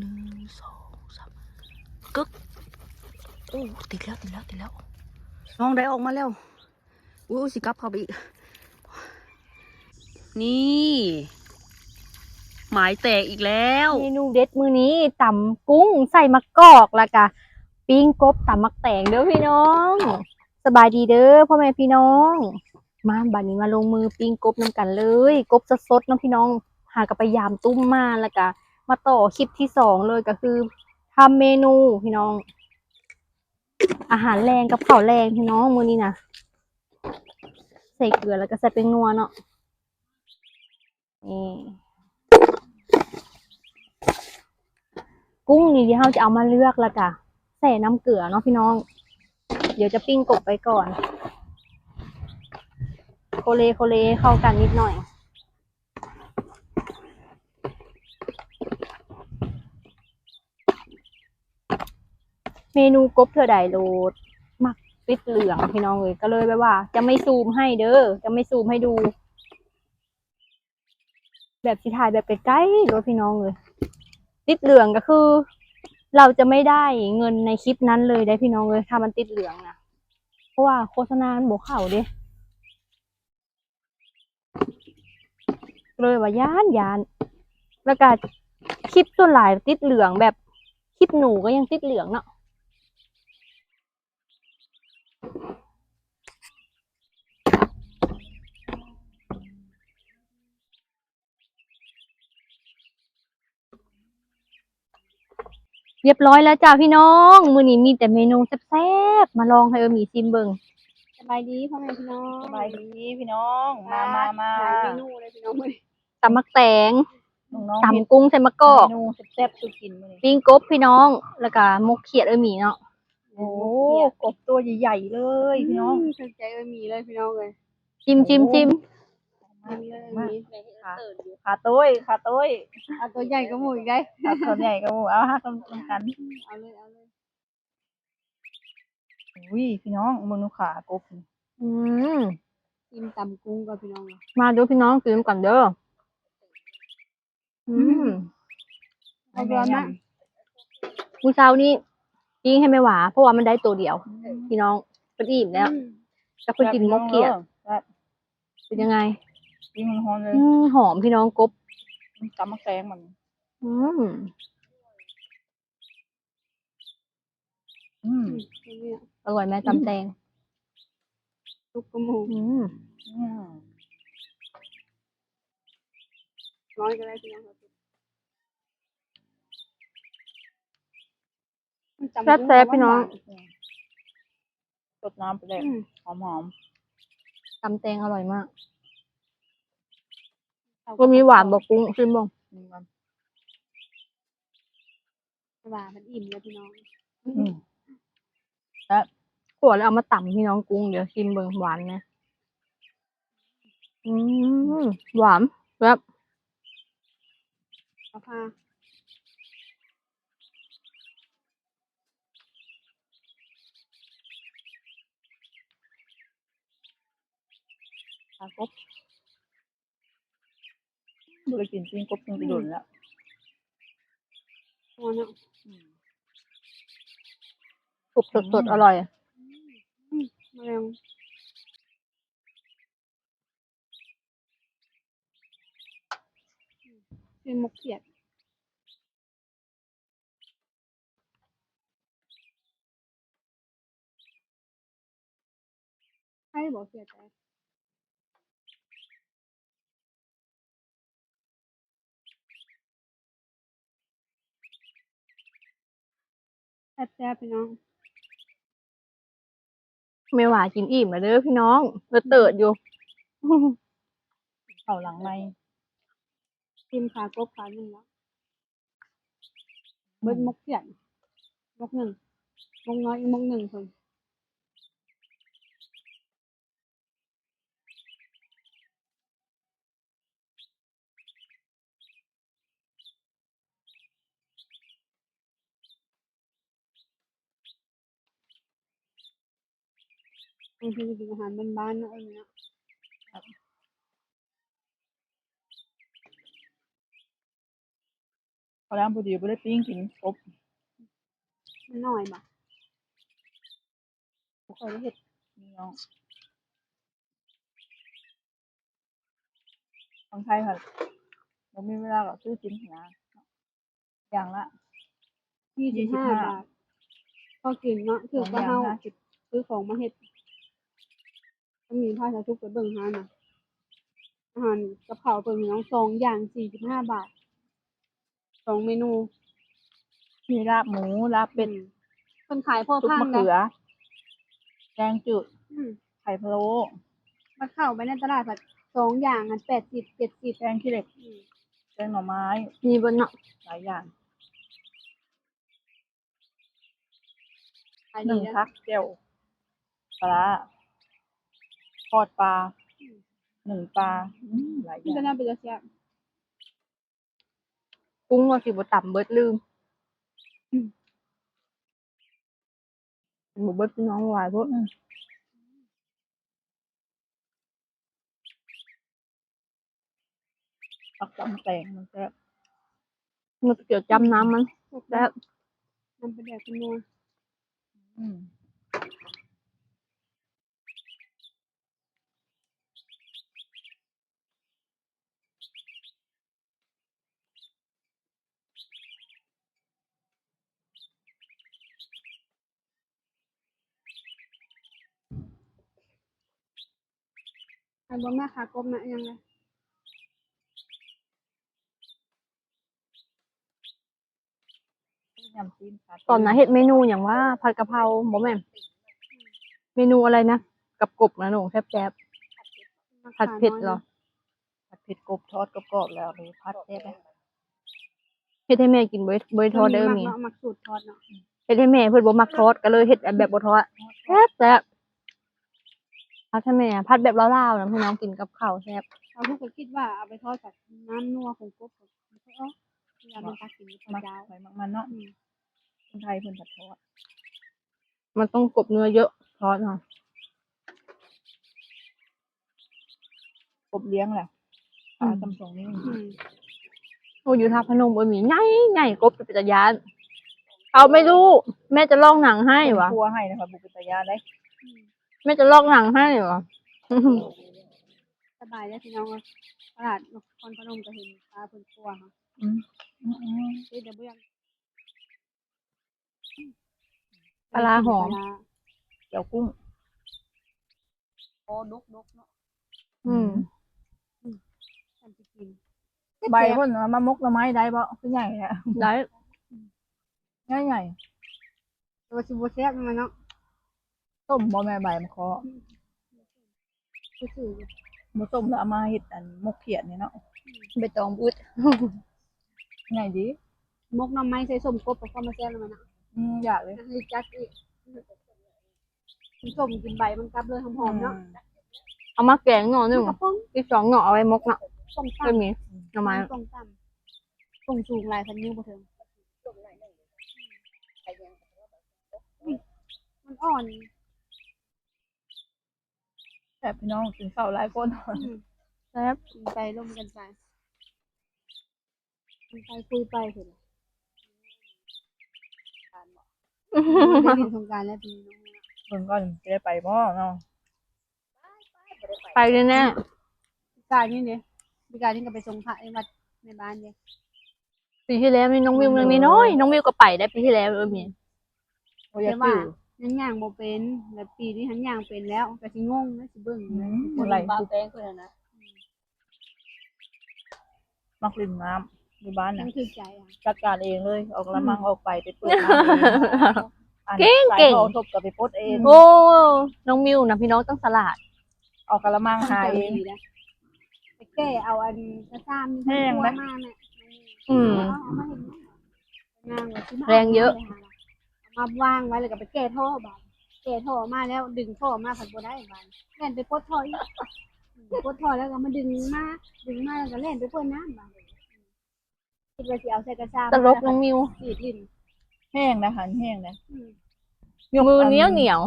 ໜຶ່ງ ສອງ ສາມ ກຶກ ໂອ້ ຕິດແລ້ວ ຕິດແລ້ວ ຕິດແລ້ວ ນ້ອງໄດ້ອອກມາແລ້ວ. ອຸ້ຍ ຊິກັບເຂົ້າໄປອີກ. ນີ້ ໝາຍແຕກອີກແລ້ວ. ເມນູເດັດມື້ນີ້ ຕຳກຸ້ງໃສ່ໝາກກອກ ແລ້ວກະປີ້ງກົບຕຳໝາກແຕງເດີ້ພີ່ນ້ອງ. ສະບາຍດີເດີ້ພໍ່ແມ່ພີ່ນ້ອງ. ມາ ບາດນີ້ມາລົງມືປີ້ງກົບນຳກັນເລີຍ. ກົບສົດໆເນາະພີ່ນ້ອງ. ຫາກະໄປຢາມຕຸ້ມມາ ແລ້ວກະມາຕໍ່ຄລິບທີສອງເລີຍ ກະຄືທຳເມນູພີ່ນ້ອງ. ອາຫານແລງກັບເຂົ້າແລງພີ່ນ້ອງ ມື້ນີ້ນະ ໃສ່ເກືອແລ້ວກໍໃສ່ແປ້ງນົວເນາະ. ນີ້ ກຸ້ງນີ້ທີ່ເຮົາຈະເອົາມາເລືອກ ແລ້ວກໍແຊ່ນ້ຳເກືອເນາະພີ່ນ້ອງ. ດຽວຈະປີ້ງກົບໄວ້ກ່ອນ ໂຄເລໂຄເລເຂົ້າກັນນິດໜ້ອຍ. ເມນູກົບເທື່ອໃດໂລດມັກຕິດເຫຼືອງພີ່ນ້ອງເອີຍ ກໍເລີຍແບບວ່າຈະໄມ່ຊູມໃຫ້ເດີ້ ຈະໄມ່ຊູມໃຫ້ດູ ແບບຊິຖ່າຍແບບໃກ້ໆໂລດພີ່ນ້ອງເອີຍ. ຕິດເຫຼືອງກໍຄືເຮົາຈະໄມ່ໄດ້ເງິນໃນຄລິບນັ້ນເລີຍເດ້ພີ່ນ້ອງເອີຍ ຖ້າມັນຕິດເຫຼືອງນະ ເພາະວ່າໂຄສະນາມັນບໍ່ເຂົ້າເດ້. ເລີຍວ່າຢ້ານ ຢ້ານ ແລ້ວກະຄລິບສ່ວນຫຼາຍຕິດເຫຼືອງ ແບບຄລິບໜູກໍຍັງຕິດເຫຼືອງເນາະ. ຮຽບຮ້ອຍແລ້ວຈ້າພີ່ນ້ອງ. ມື້ນີ້ມີແຕ່ເມນູແຊບໆ ມາລອງໃຫ້ເອີ່ມມີຊີມເບິ່ງ. ສະບາຍດີພໍ່ແມ່ພີ່ນ້ອງ ສະບາຍດີພີ່ນ້ອງ. ມາ ມາ ມາ ຫຼາຍເມນູເລີຍພີ່ນ້ອງມື້ນີ້. ຕຳໝາກແຕງ ນ້ອງໆ ຕຳກຸ້ງໃສ່ໝາກກອກ ເມນູແຊບໆສູ່ກິນມື້ນີ້. ປີ້ງກົບພີ່ນ້ອງ ແລ້ວກະໝົກຂຽດເອີ່ມມີເນາະ. ໂອ້ ກົບຕົວໃຫຍ່ໆເລີຍພີ່ນ້ອງ. ອືມ ຖືກໃຈເອີ່ມມີເລີຍພີ່ນ້ອງເອີຍ. ຊິມ ຊິມ ຊິມ. ມາ ມາ ຂາໂຕ້ຍ ຂາໂຕ້ຍ ເອົາຕົວໃຫຍ່ກວ່າໝູ່ອີກໄດ໋. ເອົາຕົວໃຫຍ່ກວ່າໝູ່ ເອົາ ຮັກນຳກັນ. ເອົາເລີຍ ເອົາເລີຍ. ອຸ້ຍ ພີ່ນ້ອງ ເບິ່ງດູຂາກົບ. ອືມ ກິນຕຳກຸ້ງກ່ອນພີ່ນ້ອງ. ມາເດີ້ພີ່ນ້ອງ ກິນນຳກັນເດີ້. ອືມ ອືມ ອະຮ່ອຍມາກ. ມື້ເຊົ້ານີ້ປີ້ງໃຫ້ແມ່ຫວາ ເພາະວ່າມັນໄດ້ໂຕດຽວ ອືມ ພີ່ນ້ອງ ເພິ່ນອີ່ມແລ້ວ. ອືມ ແລ້ວເພິ່ນກິນໝົກຂຽດ. ແຊບ ເປັນຍັງໄງ? ປີ້ງຮ້ອນໆເລີຍ. ອືມ ຫອມພີ່ນ້ອງ ກົບ ຕຳໝາກແຕງມັນ. ອືມ ອືມ ອືມ ອັນນີ້ອະ ອະຮ່ອຍແມ່ ຕຳແຕງ ສຸກກວ່າໝູ່. ອືມ ອືມ ຮ້ອນກໍໄດ້ພີ່ນ້ອງ. ແຊບໆ ພີ່ນ້ອງ. ສົດນ້ຳໄປແລ້ວ. ອືມ ຫອມໆ ຕຳແຕງອະຮ່ອຍມາກ. ເອົາ ກໍມີຫວານບໍ່ກຸ້ງ ຊີມເບິ່ງ. ອືມ ວ່າມັນອີ່ມແລ້ວພີ່ນ້ອງ. ອືມ ແຊບ. ຂົ້ວແລ້ວເອົາມາຕຳພີ່ນ້ອງ ກຸ້ງ ດຽວຊີມເບິ່ງ ຫວານແດ່. ອືມ ຫວານ ແຊບ. ເອົາພາ ພາກົບ. ບໍ່ໄດ້ກິນປີ້ງກົບຕັ້ງແຕ່ດົນແລ້ວ. ອືມ ມັນຫອມເນາະ. ອືມ ກົບສົດໆ ອືມ ອະຮ່ອຍ. ອືມ ແມ່ນ ກິນໝົກຂຽດ. ໃຜບໍ່ເສຍໃຈ? ແຊບໆ ພີ່ນ້ອງ. ແມ່ຫວາກິນອີ່ມແລ້ວເດີ້ພີ່ນ້ອງ ເລີດເຕີດຢູ່. ເຂົ້າຫຼັງໃໝ່ ກິນຂາກົບຂາໜຶ່ງແລ້ວ. ເບິດໝົກຂຽດ ໝົກໜຶ່ງ ໝົກນ້ອຍອີກໝົກໜຶ່ງພຸ້ນ. ບາງທີກໍກິນອາຫານບ້ານໆເນາະ ເອີ ເນາະ. ເຂົ້ ລາມພໍດີບໍ່ໄດ້ປີ້ງກິນກົບ. ມັນນ້ອຍບໍ່? ບໍ່ຄ່ອຍໄດ້ເຮັດ ພີ່ນ້ອງ. ທາງໄທຫັ້ນບໍ່ມີເວລາກໍຊື້ກິນຫັ້ນນະ ຢ່າງລະ ສີ່ສິບຫ້າບາດ ພໍກິນເນາະ ຖືກກວ່າເຮົາຊື້ຂອງມາເຮັດ. ກໍມີພາສາທຸກໄປເບິ່ງຮ້ານນະ ອາຫານກັບເຂົ້າເພິ່ນພີ່ນ້ອງ ສອງຢ່າງສີ່ສິບຫ້າບາດ ສອງເມນູ ມີລາບໝູ ລາບເປັດ ອືມ ເພິ່ນຂາຍພໍພັນ ຊຸບມະເຂືອ ແກງຈືດ ອືມ ໄຂ່ພະໂລ້. ບັດເຂົ້າໄປໃນຕະຫຼາດພັດ ສອງຢ່າງຫັ້ນ ແປດສິບ ເຈັດສິບ ແກງຂີ້ເຫຼັກ ອືມ ແກງໜໍ່ໄມ້ ມີເບິດເນາະ ຫຼາຍຢ່າງ. ໜຶ້ງຜັກ ແຈ່ວປາ ທອດປາ ໜຶ້ງປາ ອືມ ຫຼາຍຢ່າງ. ເປັນຕາແຊບ ກຸ້ງວ່າຊິບໍ່ຕຳເບິດ ລືມ ອືມ ກິນບໍ່ເບິດ ພີ່ນ້ອງ ຫຼາຍໂພດ. ອືມ ຜັກຕຳແຕງມັນແຊບ ເມື່ອໄປກ່ຽວຈ້ຳນ້ຳມັນແຊບ ນ້ຳປາແດກເປັນນົວ ອືມ. ໃຜບໍ່ມັກຂາກົບນະ ອີ່ຫຍັງເລີຍ. ຕອນນັ້ນເຮັດເມນູຫຍັງວະ ຜັດກະເພົາ ບໍ່ແມ່ນ ເມນູອະໄລນະ ກັບກົບນະນ້ອງ ແຊບໆ ຜັດເຜັດເນາະ ຜັດເຜັດກົບທອດກອບໆ ແລ້ວເອົາໄປຜັດແຊບເດ້. ເຮັດໃຫ້ແມ່ກິນ ບໍ່ ບໍ່ໄດ້ທອດເດີ ມີ ມັກເນາະ ມັກສູດທອດເນາະ ເຮັດໃຫ້ແມ່ ເພິ່ນບໍ່ມັກທອດ ກໍເລີຍເຮັດແບບບໍ່ທອດ ແຊບໆ. ຜັດໃຫ້ແມ່ ຜັດແບບລາວໆນະ ພີ່ນ້ອງ ກິນກັບເຂົ້າແຊບ. ເຮົາກໍຄິດວ່າເອົາໄປທອດກັບນ້ຳນົວຂອງກົບ ກໍບໍ່ຄ່ອຍອອກ ເວລາມັນຕັກກິນເຂົ້າເຈົ້າ ມັກໃຜມັກມັນເນາະ ອືມ ຄົນໄທເພິ່ນພັດທອດ ມັນຕ້ອງກົບເນື້ອເຍອະ ທອດເນາະ. ກົບລ້ຽງແຫຼະ ອືມ ປາສອງນິ້ວ ອືມ. ໂອ້ ຢູ່ນະຄອນພະນົມກໍມີ ໃຫຍ່ໆ ກົບເປັນຕາຢ້ານ ເອົາໄມ່ລູກ ແມ່ຈະລອກໜັງໃຫ້ວະ ຄົວໃຫ້ນະຄະ ບໍ່ເປັນຕາຢ້ານເດ້ ອືມ ແມ່ຈະລອກໜັງໃຫ້ວະ. ສະບາຍເດ້ພີ່ນ້ອງເອີຍ ຕະຫຼາດນະຄອນພະນົມກໍເຫັນປ້າເພິ່ນຄົວເນາະ ອືມ ເຮັດກະເບື້ອງ ປາຮ້າຫອມ ປາຮ້າ ແຈ່ວກຸ້ງ ພໍດົກໆເນາະ ອືມ ອືມ ອັນຊິກິນ ໃບເພິ່ນເອົາມາໝົກໜໍ່ໄມ້ໄດ້ບໍ່? ຄືໃຫຍ່ແທ້ ໄດ້ ໃຫຍ່ໆ ແຕ່ວ່າຊິບໍ່ແຊບນຳມັນເນາະ. ສົ້ມບໍ່ແມ່ໃບມະເຄາະ? ອືມ ບໍ່ສົ້ມແລ້ວເອົາມາເຮັດອັນໝົກຂຽດນີ້ເນາະ ອືມ ໃບຕອງບຶດ ງ່າຍດີ ໝົກໜໍ່ໄມ້ໃສ່ສົ້ມກົບ ກໍເຂົ້າມາແຊບນຳມັນເນາະ ອືມ ຢາກເລີຍ ຈັດອີກ ກິນສົ້ມກິນໃບມັນກັບເລີຍ ຫອມໆເນາະ ອືມ ເອົາມາແກງໜໍ່ໜຶ່ງ ອີກສອງໜໍ່ເອົາໄວ້ໝົກເນາະ ຕົ້ມຕຳ ກໍມີໜໍ່ໄມ້ ຕົ້ມຕຳ ຕົ້ມສູງຫຼາຍ ຄັນຍິງບໍ່ເຖິງ ອືມ ມັນອ່ອນ. ແຊບພີ່ນ້ອງ ກິນເຂົ້າຫຼາຍຄົນ ອືມ ແຊບ ກິນໄປລົມກັນໄປ ກິນໄປຄຸຍໄປພຸ້ນ ໄດ້ຫຼິ້ນສົງການແລ້ວປີນີ້ ເບິ່ງກ່ອນ ຊິໄດ້ໄປບໍ່ເນາະ ໄປແນ່ໆ ປີກາຍນີ້ເດ້ ປີກາຍນີ້ກໍໄປສົ່ງພະໃນວັດໃນບ້ານເດ້. ປີທີ່ແລ້ວນີ້ນ້ອງວິວຍັງນ້ອຍໆ ນ້ອງວິວກໍໄປໄດ້ປີທີ່ແລ້ວ ເອີ ມີ ບໍ່ຢາກ ແຕ່ວ່າ ຈື່ ຍັງຍ່າງບໍ່ເປັນ ແລ້ວປີນີ້ຫັ້ນຍ່າງເປັນແລ້ວ ກໍຊິງົງນະ ຊິເບິ່ງ ອືມ ນະ ບໍ່ໄດ້ ປາແປ້ງເພິ່ນນະ ມັກຫຼິ້ນນ້ຳຢູ່ບ້ານນະ ມັນຖືກໃຈອະ ຈັດການເອງເລີຍ ເອົາກະລະມັງ ອືມ ອອກໄປ ໄປເປີດນ້ຳເອງ ອັນ ເກັ່ງໆ ສາຍທໍ່ທົບກໍໄປປົດເອງ ໂອ້ ນ້ອງມິວນະ ພີ່ນ້ອງ ຈັ່ງສະຫຼາດ ເອົາກະລະມັງຫາເອງ ໄປແກ່ເອົາອັນກະຊາມ ແຮງນະ ມາແມ່ ອືມ ເອົາມາເຮັດ ນາງວ່າຊິມາ ແຮງເຍາະ ເອົາມາວາງໄວ້ ແລ້ວກໍໄປແກ່ທໍ່ບາດ ແກ່ທໍ່ມາແລ້ວ ດຶງທໍ່ມາພັດບໍ່ໄດ້ບາດ ແລ່ນໄປປົດທໍ່ອີກ ປົດທໍ່ແລ້ວກໍມາດຶງມາ ດຶງມາແລ້ວກໍແລ່ນໄປເປີດນ້ຳບາດ ຄິດວ່າຊິເອົາໃສ່ກະຊາມ ຕະຫຼົກນ້ອງມິວ ສີດຫຼິ້ນ ແຮງນະ ຫັນແຮງນະ ອືມ ຍົກ ມືໜຽວ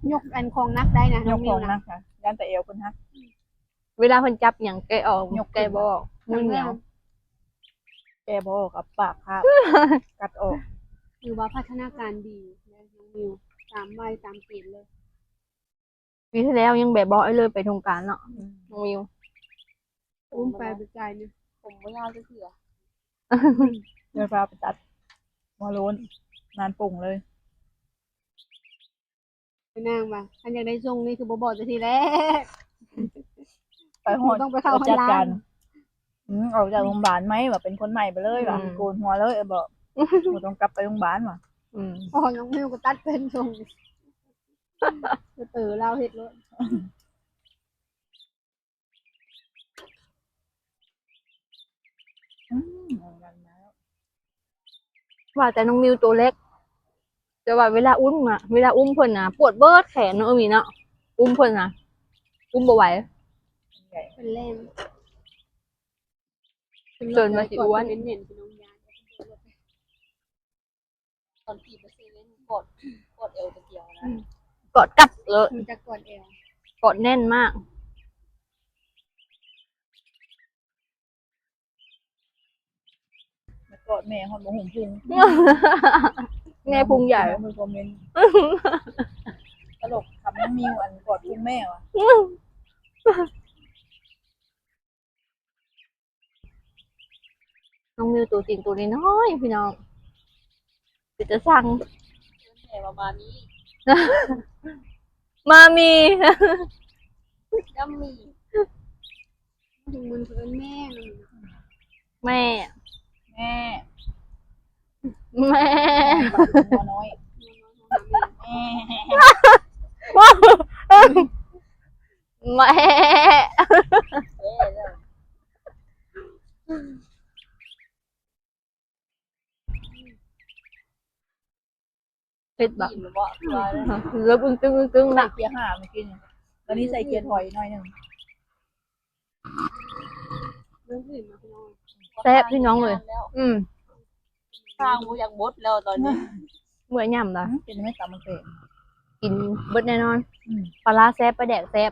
ໆ ຍົກອັນຂອງໜັກໄດ້ນະ ຍົກຂອງໜັກ ນ້ອງມິວນະ ຢ້ານແຕ່ແອວເພິ່ນຫັກ ອືມ ເວລາເພິ່ນຈັບຫຍັງແກະອອກ ຍົກ ແກະບໍ່ອອກ ມືໜຽວ ແຂນແຮງ ແບບໍ່ອອກ ກັບປາກຄາບ ກັດອອກ. ຖືວ່າພັດທະນາການດີເດ້ນ້ອງມິວ ຕາມໄວຕາມເກນເລີຍ. ປີທີ່ແລ້ວຍັງແບເບາະເລີຍ ໄປທົ່ງການເນາະ ອືມ ນ້ອງມິວ. ອຸ້ມໄປ ໄປໄກນີ້ ຜົມບໍ່ຍາວຈັກເທື່ອ ເລີຍພາໄປຕັດຫົວໂລ້ນ ນານປົງເລີຍ. ນາງວ່າ ຄັນຢາກໄດ້ຊົງນີ້ຄືບໍ່ບອກແຕ່ທີແລກ ໄປຮອດ ຕ້ອງໄປເຂົ້າ ຈັດການ ອືມ ອອກຈາກໂຮງບານໃໝ່ວ່າ ເປັນຄົນໃໝ່ໄປເລີຍວ່າ ອືມ ໂກນຫົວເລີຍ ເອີ ບໍ່ ບໍ່ຕ້ອງກັບໄປໂຮງບານວ່າ. ອືມ ພໍນ້ອງມິວກໍຕັດເປັນຊົງ ເຕີລາວເຮັດໂລດ. ອືມ ວ່າແຕ່ນ້ອງມິວໂຕເລັກ ແຕ່ວ່າເວລາອຸ້ມນະ ເວລາອຸ້ມເພິ່ນນະ ປວດເບິດແຂນເນາະ ເອີ ມີເນາະ ອຸ້ມເພິ່ນນະ ອຸ້ມບໍ່ໄຫວ ເພິ່ນແລງ ເກີນວ່າຊິອ້ວນ. ຕອນຂີ່ໄປເຊເວ່ນ ກອດ ກອດແອວຕະກຽວນະ ອືມ ກອດກັດເລີຍ ມີແຕ່ກອດແອວ ກອດແໜ້ນມາກ. ມາກອດແມ່ຮອດບໍ່ຫຸ້ມພຸງ ແມ່ພຸງໃຫຍ່ ມີຄົນຄອມເມັນ ຕະຫຼົກຄຳນ້ອງມິວ ອັນກອດພຸງແມ່ວ່າ. ນ້ອງມິວໂຕຈິງໂຕນ້ອຍໆ ພີ່ນ້ອງ ເປັນຕາຊັງ ເອີ້ນແມ່ວ່າມາມີ ມາມີ ດຳມີ ເພິ່ນເອີ້ນແມ່ ແມ່ ແມ່ ແມ່ ແມ່ ແມ່ ເຜັດບໍ່? ເລິບອຶ້ງຕຶ້ງອຶ້ງຕຶ້ງນະ ໃສ່ເກຍຫ້າເມື່ອກີ້ນີ້ ຕອນນີ້ໃສ່ເກຍຖອຍໜ້ອຍໜຶ່ງ. ແຊບພີ່ນ້ອງເອີຍ ອືມ ທາງບໍ່ຢາກບົດແລ້ວຕອນນີ້ ເມື່ອຍຫຍ້ຳລະ ເປັນແມ່ຕຳບັກແຕງ ກິນເບິດແນ່ນອນ ອືມ ປາຫຼ້າແຊບ ປາແດກແຊບ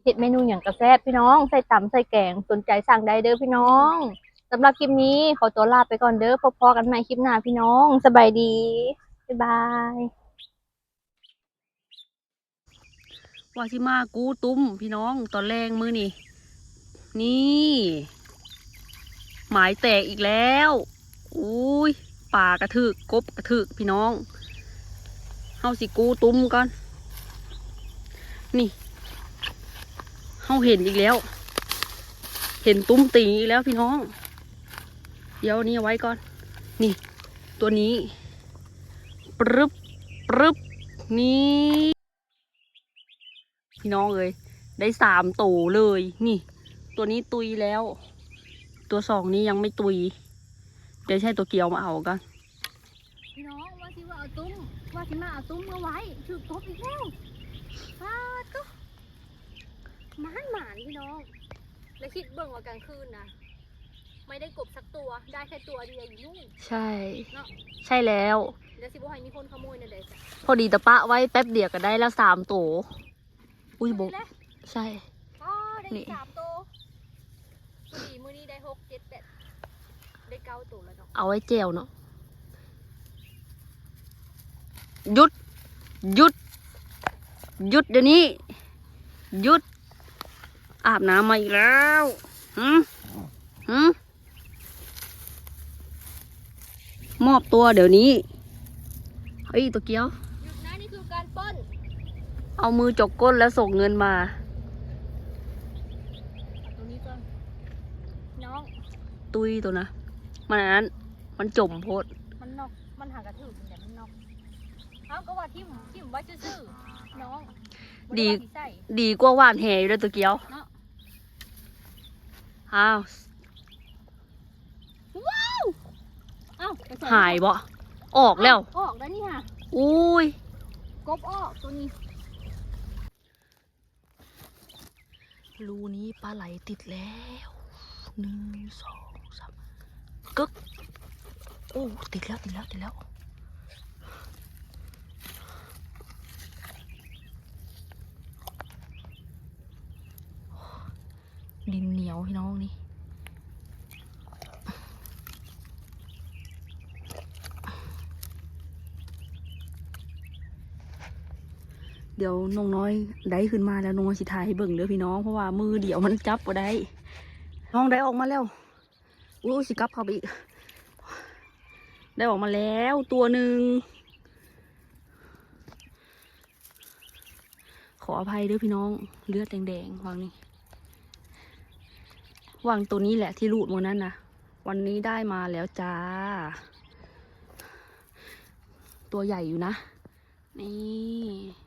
ເຮັດເມນູຫຍັງກໍແຊບພີ່ນ້ອງ ໃສ່ຕຳໃສ່ແກງ ສົນໃຈສັ່ງໄດ້ເດີພີ່ນ້ອງ. ສຳລັບຄລິບນີ້ ຂໍຕົວລາໄປກ່ອນເດີ ພົບພໍ້ກັນໃໝ່ຄລິບໜ້າພີ່ນ້ອງ ສະບາຍດີ ບາຍບາຍ. ວ່າຊິມາກູ້ຕຸ້ມພີ່ນ້ອງ ຕອນແລງມື້ນີ້ ນີ້ ໝາຍແຕກອີກແລ້ວ. ໂອ້ຍ ປາກະຖືກ ກົບກະຖືກພີ່ນ້ອງ ເຮົາຊິກູ້ຕຸ້ມກ່ອນ. ນີ້ ເຮົາເຫັນອີກແລ້ວ ເຫັນຕຸ້ມຕີງອີກແລ້ວພີ່ນ້ອງ. ດຽວນີ້ເອົາໄວ້ກ່ອນ ນີ້ ຕົວນີ້ ປຶບ ປຶບ ນີ້ ພີ່ນ້ອງເອີຍ ໄດ້ສາມໂຕເລີຍ. ນີ້ ຕົວນີ້ຕຸຍແລ້ວ ຕົວສອງນີ້ຍັງໄມ່ຕຸຍ ດຽວໃຫ້ຕົວກຽວມາເອົາກ່ອນ. ພີ່ນ້ອງ ວ່າຊິວ່າເອົາຕຸ້ມ ວ່າຊິມາເອົາຕຸ້ມມາໄວ້ ຖືກກົບອີກແລ້ວ. ປາດໂທ້ ໝານໆ ພີ່ນ້ອງ ແລ້ວຄິດເບິ່ງວ່າກາງຄືນນະ ໄມ່ໄດ້ກົບສັກຕົວ ໄດ້ແຄ່ຕົວດຽວຢູ່. ໃຊ່ ເນາະ ໃຊ່ແລ້ວ ແລ້ວຊິບໍ່ໃຫ້ມີຄົນຂະໂມຍແນວໃດຊະ? ພໍດີແຕ່ປະໄວ້ແປັບດຽວກໍໄດ້ແລ້ວສາມໂຕ. ອຸ້ຍ ບໍ່ ໃຊ່ ອໍ ໄດ້ອີກສາມໂຕ ພໍດີມື້ນີ້ໄດ້ຫົກ ເຈັດ ແປດ ໄດ້ເກົ້າໂຕແລ້ວເນາະ ເອົາໄວ້ແຈ່ວເນາະ. ຢຸດ ຢຸດ ຢຸດດຽວນີ້ ຢຸດ ອາບນ້ຳມາອີກແລ້ວ. ຫື ຫື ມອບຕົວດຽວນີ້. ເອີຍ ຕົວກຽວ ຢຸດນະ ນີ້ຄືການປ້ອນ ເອົາມືຈົກກົ້ນແລ້ວສົ່ງເງິນມາ. ເອົາຕົວນີ້ກ່ອນ ນ້ອງ ຕຸ້ຍຕົວນະ ມັນອັນນັ້ນ ມັນຈົມໂພດ ມັນນອກ ມັນຫາກະຖືກນີ້ແຫຼະ ມັນນອກ. ເອົາ ກໍວ່າຖິ້ມ ຖິ້ມໄວ້ຊື່ໆ ນ້ອງ ດີ ບໍ່ໄດ້ວ່າຊິໃສ່ ດີກວ່າຫວ່ານແຫຢູ່ເດີ ຕົວກຽວ ເນາະ. ອ້າວ ວ້າວ ເອົ້າ ໄປໃສ່ ຫາຍບໍ່? ອອກແລ້ວ ເອົ້າ ອອກແລ້ວນີ້ຫາ ໂອ້ຍ ກົບອອກຕົວນີ້. ຮູນີ້ປາໄຫຼຕິດແລ້ວ ໜຶ່ງ ສອງ ສາມ ກຶກ ໂອ້ ຕິດແລ້ວ ຕິດແລ້ວ ຕິດແລ້ວ. ດິນໜຽວພີ່ນ້ອງນີ້. เดี๋ยวน้องน้อยได้ขึ้นมาแล้ว น้องน้อยสิถ่ายให้เบิ่งเด้อพี่น้อง เพราะว่ามือเดียวมันจับบ่ได้ น้องได้ออกมาแล้ว อู้ สิกลับเข้าไปอีก ได้ออกมาแล้วตัวหนึ่ง ขออภัยเด้อพี่น้อง เลือดแดงๆ หว่างนี้ หว่างตัวนี้แหละที่รูดมื้อนั้นนะ วันนี้ได้มาแล้วจ้า ตัวใหญ่อยู่นะ นี่